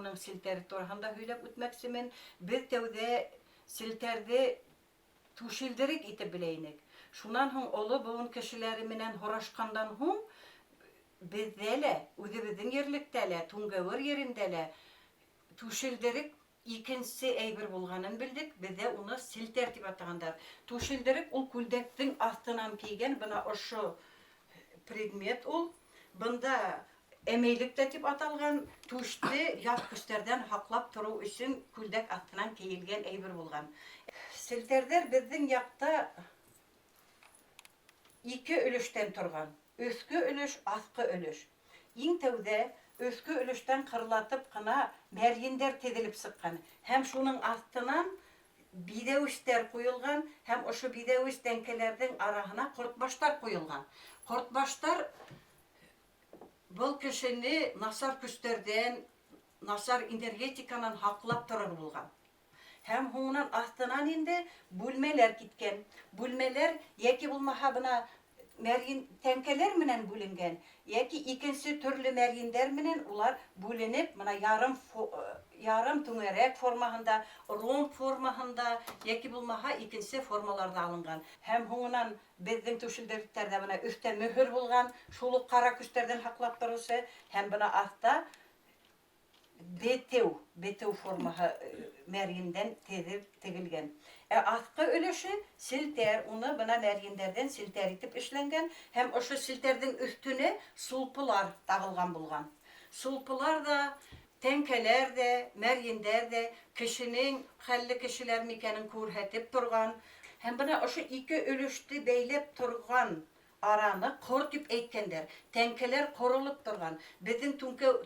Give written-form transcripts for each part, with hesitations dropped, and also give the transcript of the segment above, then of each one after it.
халҡының селтәре тураһында һөйләп үтмәксемен. Беҙ тәүҙә селтәрҙе түшелдерек итеп белә инек. Шунан һуң оло быуын кешеләре менән һорашҡандан һуң беҙҙә лә, үҙебеҙҙең ерлектә лә, Түңгәүер ерендә лә түшелдерек икенсе әйбер булғанын белдек, беҙҙә уны селтәр тип атағандар. Түшелдерек ул күлдәктең аҫтынан кейгән бына ошо предмет ул. Бында әмәйлек тә тип аталған, түште ят көстәрҙән һаҡлап тороу өсөн күлдәк аҫтынан кейелгән әйбер булған. Селтәрҙәр беҙҙең яҡта ике өлөштән торған. Өҫкө өлөш, аҫҡы өлөш. Иң тәүҙә өҫкө өлөштән ҡырлатып ҡына мәрйендәр теҙелеп сыҡҡан һәм шуның аҫтынан биҙәүестәр ҡуйылған һәм ошо биҙәүес тәңкәләрҙең араһына ҡортбаштар ҡуйылған. Ҡортбаштар был кешене насар көстәрҙән, насар энергетиканан һаҡлап торор булған. Һәм һуңынан аҫтынан инде бүлмәләр киткән. Бүлмәләр йәки булмаһа бына мәрйен тәңкәләр менән бүленгән, йәки икенсе төрлө мәрйендәр менән улар бүленеп, бына ярым түңәрәк формаһында, ромб формаһында, йәки булмаһа икенсе формаларҙа алынған. Һәм һуңынан беҙҙең түшелдеректәрҙә бына өҫтә мөһөр булған, шул уҡ ҡара көстәрҙән һаҡлап тороусы, һәм бына аҫта бетеү, бетеү формаһы мәрйендән теҙеп тегелгән. Ә аҫҡы өлөшө селтәр, уны бына мәрйендәрҙән селтәр итеп эшләнгән һәм ошо селтәрҙең өҫтөнә сулпылар тағылған булған. Сулпылар ҙа, тәңкәләр ҙә, мәрйендәр ҙә кешенең хәлле кешеләр микәнен күрһәтеп торған. Һәм бына ошо ике өлөштө бәйләп торған араны ҡор тип әйткәндәр. Тәңкәләр ҡоролоп торған. Беҙҙең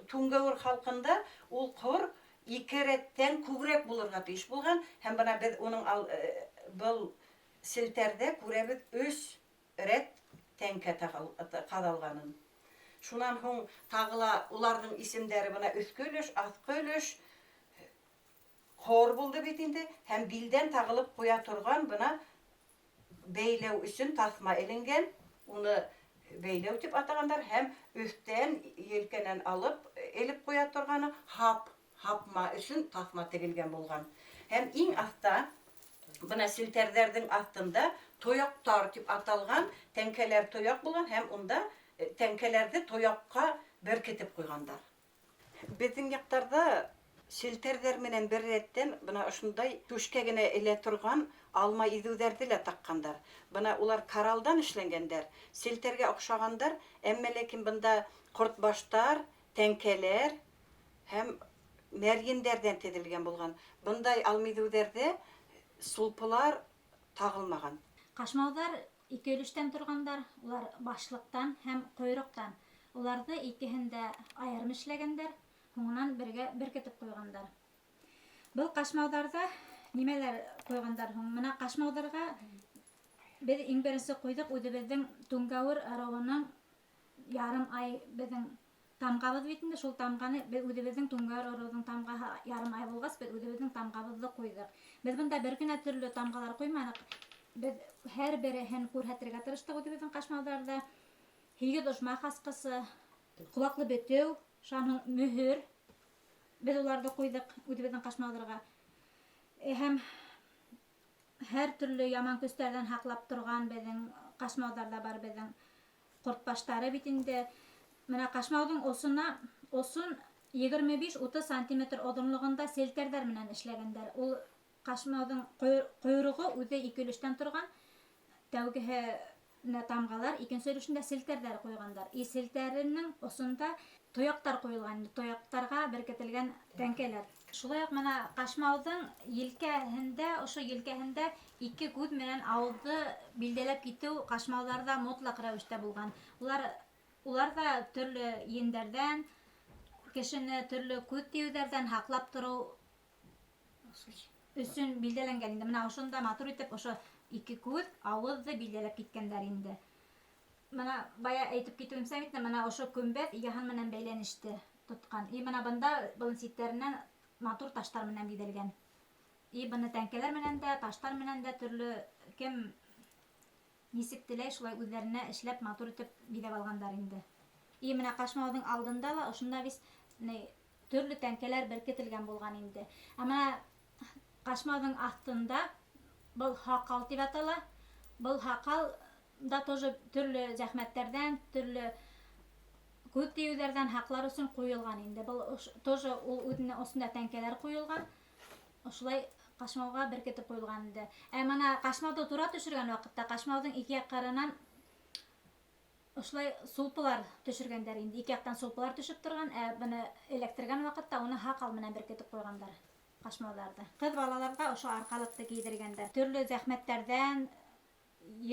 Түңгәүер халҡында ул ҡор ике рәттән күберәк булырға тейеш булған. Һәм бына беҙ уның был селтәрҙә күрәбеҙ 3 рәт тәңкә ҡаҙалғанын. Шунан һуң тағы ла уларҙың исемдәре бына өҫкө өлөш, аҫҡы өлөш ҡор булды бит инде. Һәм билдән тағылып ҡуя торған бына бәйләү өсөн таҫма эленгән. Уны бәйләү тип атағандар һәм өҫтән елкәнән алып элеп ҡуя торғаны һап, һапма өсөн таҫма тегелгән булған. Һәм иң аҫта бына селтәрҙәрҙең аҫтында тояҡтар тип аталған тәңкәләр тояҡ булған һәм унда тәңкәләрҙе тояҡҡа беркетеп ҡуйғандар. Беҙҙең яҡтарҙа селтәрҙәр менән бер рәттән бына ошондай түшкә генә элә торған алма иҙеүҙәрҙе лә таҡҡандар. Бына улар коралдан эшләнгәндәр, селтәргә оҡшағандар, әммә ләкин бында ҡортбаштар, тәңкәләр һәм мәрйендәрҙән теҙелгән булған. Бындай алмиҙеүҙәрҙә сулпылар тағылмаған. Ҡашмауҙар ике өлөштән торғандар, улар башлыҡтан һәм ҡойроҡтан. Уларҙы икеһен дә айырым эшләгәндәр, һуңынан бергә беркетеп ҡуйғандар. Был ҡашмауҙарҙа нимәләр ҡуйғандар һуң? Бына ҡашмауҙарға беҙ иң беренсе ҡуйҙыҡ үҙебеҙҙең Түңгәүер ырыуының ярым ай беҙҙең тамғабыҙ бит инде, шул тамғаны беҙ үҙебеҙҙең Түңгәүер ырыуҙың тамғаһы ярым ай булғас, беҙ үҙебеҙҙең тамғабыҙҙы ҡуйҙыҡ. Беҙ бында бер генә төрлө тамғалар ҡуйманыҡ. Беҙ һәр береһен күрһәтергә тырыштыҡ үҙебеҙҙең ҡашмауҙарҙа. 8 ожмах асҡысы, ҡолаҡлы бетеү, шуның мөһөр. Беҙ уларҙы ҡуйҙыҡ үҙебеҙҙең ҡашмауҙарға. Һәм һәр төрлө яман көстәрҙән һаҡлап торған беҙҙең ҡашмауҙарҙа бар беҙҙең ҡортбаштары бит инде. Бына ҡашмауҙың осон 25-30 сантиметр оҙонлоғонда селтәрҙәр менән эшләгәндәр. Ул ҡашмауҙың ҡойроғо үҙе ике өлөштән торған. Тәүгеһе тамғалар, икенсе өлөшөндә селтәрҙәр ҡуйғандар. И селтәренең осонда тояҡтар ҡуйылған, тояҡтарға беркетелгән тәңкәләр. Шулай уҡ бына ҡашмауҙың елкәһендә, ошо елкәһендә ике күҙ менән ауыҙҙы билдәләп китеү ҡашмауҙарҙа мотлаҡ рәүештә булған. Улар ҙа төрлө ендәрҙән, кешене төрлө күҙ тейеүҙәрҙән һаҡлап тороу өсөн билдәләнгән инде. Бына ошонда матур итеп ошо ике күҙ, ауыҙҙы билдәләп киткәндәр инде. Бына бая әйтеп китеүемсә бит, бына ошо көмбәҙ йыһан менән бәйләнеште тотҡан. И бына бында был ситтәренән матур таштар менән биҙәлгән. И быны тәңкәләр менән дә, таштар менән дә төрлө кем нисек теләй, шулай үҙҙәренә эшләп матур итеп биҙәп алғандар инде. И бына ҡашмауҙың алдында ла ошонда бит ни Төрлө тәңкәләр беркетелгән булған инде. Ә мына ҡашмауҙың аҫтында был һаҡал тип атала. Был һаҡал да тоже төрлө зәхмәттәрҙән, төрлө күҙ тейеүҙәрҙән һаҡлар өсөн ҡуйылған инде. Был тоже ул үҙенә осонда тәңкәләр ҡуйылған. Ошолай ҡашмауға беркетеп ҡуйылған инде. Ә мына ҡашмауҙы тура төшөргән ваҡытта ҡашмауҙың ике яҡ ҡырынан ошолай сулпылар төшөргәндәр инде. Ике яҡтан сулпылар төшөп торған, ә быны эләктергән ваҡытта уны һаҡал менән беркетеп ҡуйғандар ҡашмауҙарҙы. Ҡыҙ балаларға ошо арҡалыҡты кейҙергәндәр. Төрлө зәхмәттәрҙән,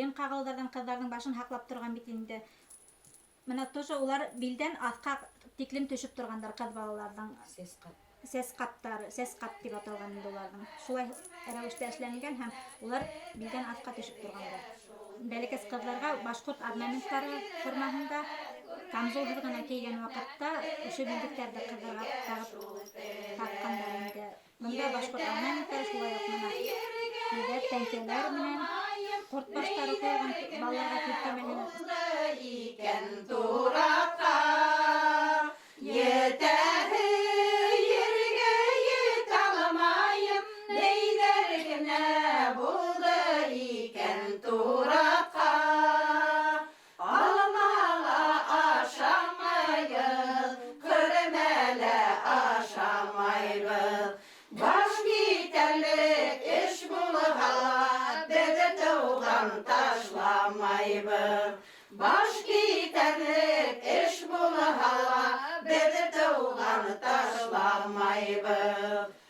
ен ҡағылыуҙарҙан ҡыҙҙарҙың башын һаҡлап торған бит инде. Мына тоже улар билдән аҫҡа тиклем төшөп торғандар ҡыҙ балаларҙың. Сәсҡап. Сәсҡаптар, сәсҡап тип аталған инде уларҙың. Шулай рәүештә эшләнгән һәм улар билдән аҫҡа төшөп торғандар. Бәләкәс ҡыҙҙарға башҡорт орнаменттары формаһында камзолһыҙ ғына кейгән ваҡытта ошо билдектәрҙе ҡыҙҙарға тағып таҡҡандар инде. Бында башҡорт орнаменттары шулай уҡ мына ниҙәр, тәңкәләр менән ҡорт баштары ҡуйылған балаларға күҙ теймәһен. Икән тураҡҡа етәһе ергә етә алмайым, ниҙәр генә булды икән тураҡҡа. Алма ла ашамайбыҙ, хөрмә лә ашамайбыҙ. Баш китәрлек эш булһа ла, беҙ тыуған ташламайбыҙ.